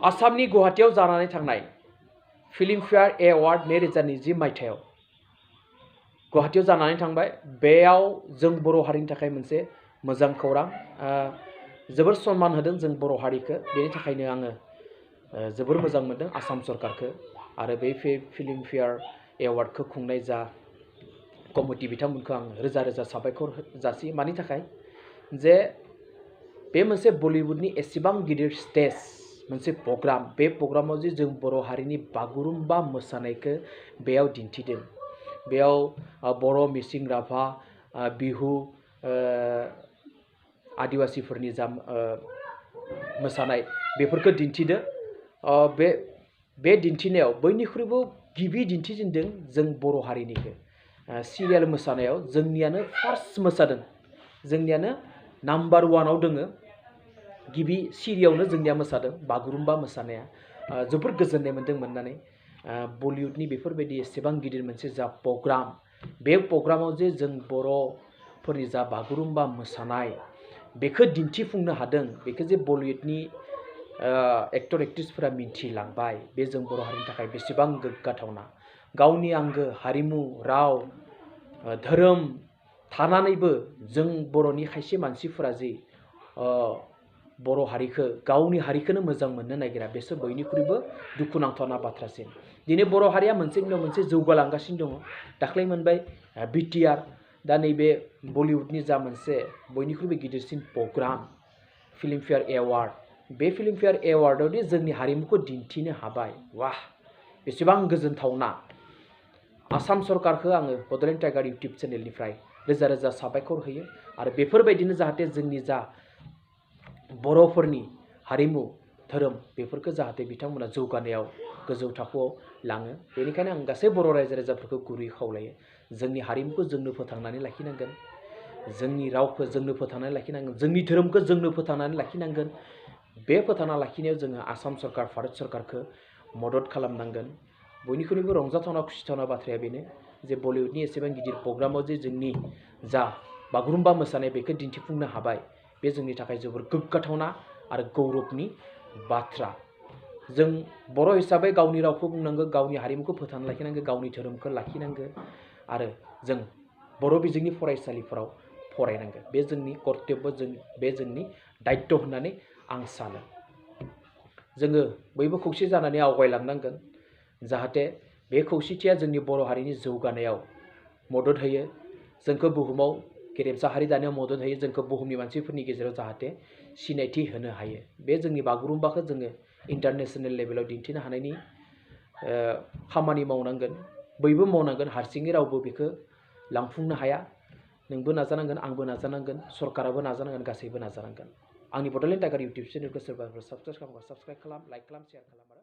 आसामनि गुवाहाटीयाव जानानै थांनाय फिल्मफेयार एवार्ड 2020 मायथाइयाव गुवाहाटीयाव जानानै थांबाय। बेयाव जों बर' हारिनि थाखाय मोनसे मोजां खौरां, जोबोर सन्मान होदों जों बर' हारिखौ। बेनि थाखायनो आङो जोबोर मोजां मोनदों आसाम सरकारखौ आरो बे फिल्मफेयार एवार्डखौ खुंनाय जा कमिटि बिथांमोनखौ आं रोजा रोजा साबायखर जासियो। मानि थाखाय जे बे मोनसे बलिउडनि एसेबां गिदिर स्टेज मोनसे प्रग्राम, बे प्रग्रामाव जे जों बर' हारिनि बागुरुम्बा मोसानायखौ बेयाव दिन्थिदों। बेयाव बर', मिसिं, राभा, बिहु, आदिवासीफोरनि जा मोसानाय बेफोरखौ दिन्थिदों। बे दिन्थिनायाव बयनिख्रुइबो गिबि दिन्थिजेनदों जों बर' हारिनिखौ। सिरियाल मोसानायाव जोंनियानो फार्स्ट मोसादों, जोंनियानो नाम्बार 1आव दोङो। गिबि सिरियावनो जोंनिया मोसादों बागुरुम्बा मोसानाया। जोबोर गोजोननाय मोन्दों मोननानै। बलिउडनि बेफोरबायदि एसेबां गिदिर मोनसे जा प्रग्राम, बे प्रग्रामाव जे जों बर'फोरनि जा बागुरुम्बा मोसानाय बेखौ दिन्थिफुंनो हादों, बेखौ जे बलिउडनि एक्टर एक्ट्रिसफोरा मिन्थिलांबाय, बे जों बर' हारिनि थाखाय बेसेबां गोग्गाथावना। गावनि आंगो हारिमु, राव, धोरोम थानानैबो जों बर'नि खायसे मानसिफोरा जे बर' हारिखौ, गावनि हारिखौनो मोजां मोननो नागिरा, बेसो बयनिख्रुइबो दुखुनांथावना बाथ्रासिन। दिनै बर' हारिया मोनसेनि उनाव मोनसे जौगालांगासिनो दङ। दाख्लै मोनबाय बिटिआर, दा नैबे बलिउडनि जा मोनसे बयनिख्रुइबो गिदिरसिन प्रग्राम फिल्मफेयार एवार्ड, बे फिल्मफेयार एवार्डआवदि जोंनि हारिमुखौ दिन्थिनो हाबाय, वाह बेसेबां गोजोनथावना। आसाम सरकारखौ आङो बड'लेण्ड टाइगार इउटुब चेनेलनिफ्राय रोजा रोजा साबायखर होयो आरो बेफोरबायदिनो जाहाथे जोंनि जा बर'फोरनि हारिमु, धोरोम बेफोरखौ जाहाथे बिथांमोना जौगानायाव गोजौ थाखोआव लाङो। बेनिखायनो आं गासै बर' रायजो राजाफोरखौ गुरै खावलायो, जोंनि हारिमुखौ जोंनो फोथांनानै लाखिनांगोन, जोंनि रावखौ जोंनो फोथांनानै लाखिनांगोन, जोंनि धोरोमखौ जोंनो फोथांनानै लाखिनांगोन। बे फोथांना लाखिनायाव जोङो आसाम सरकार, भारत सरकारखौ मदद खालामनांगोन। बयनिख्रुइबो रंजाथावना खुसिथावना बाथ्राया बेनो जे बलिउडनि एसेबां गिदिर प्रग्रामाव जे जोंनि जा बागुरुम्बा मोसानाय बेखौ दिन्थिफुंनो हाबाय, बे जोंनि थाखाय जोबोर गोग्गाथावना आरो गौरबनि बाथ्रा। जों बर' हिसाबै गावनि रावखौ बुंनांगौ, गावनि हारिमुखौ फोथांना लाखिनांगौ, गावनि धोरोमखौ लाखिनांगौ आरो जों बर' बिजोंनि फरायसालिफोराव फरायनांगौ। बे जोंनि कर्तब्य, बे जोंनि दायित्व होननानै आं सानो। जोङो बयबो खौसे जानानै आवगायलांनांगोन, जाहाथे बे खौसेथिया जोंनि बर' हारिनि जौगानायाव मदद होयो, जोंखौ बुहुमाव गेरेमसा हारि दानायाव मदद होयो, जोंखौ बुहुमनि मानसिफोरनि गेजेराव जाहाथे सिनायथि होनो हायो। बे जोंनि बागुरुम्बाखौ जोङो इन्टारनेसनेल लेभेलाव दिन्थिनो हानायनि खामानि मावनांगोन, बयबो मावनांगोन। हारसिङै रावबो बेखौ लांफुंनो हाया। नोंबो नाजानांगोन, आंबो नाजानांगोन, सरकाराबो नाजानांगोन, गासैबो नाजानांगोन। आंनि बड'लेण्ड टाइगार इउटुब चेनेलखौ सोरबाफोर साबस्क्राइब खालाम, लाइक खालाम, शेयार खालाम आरो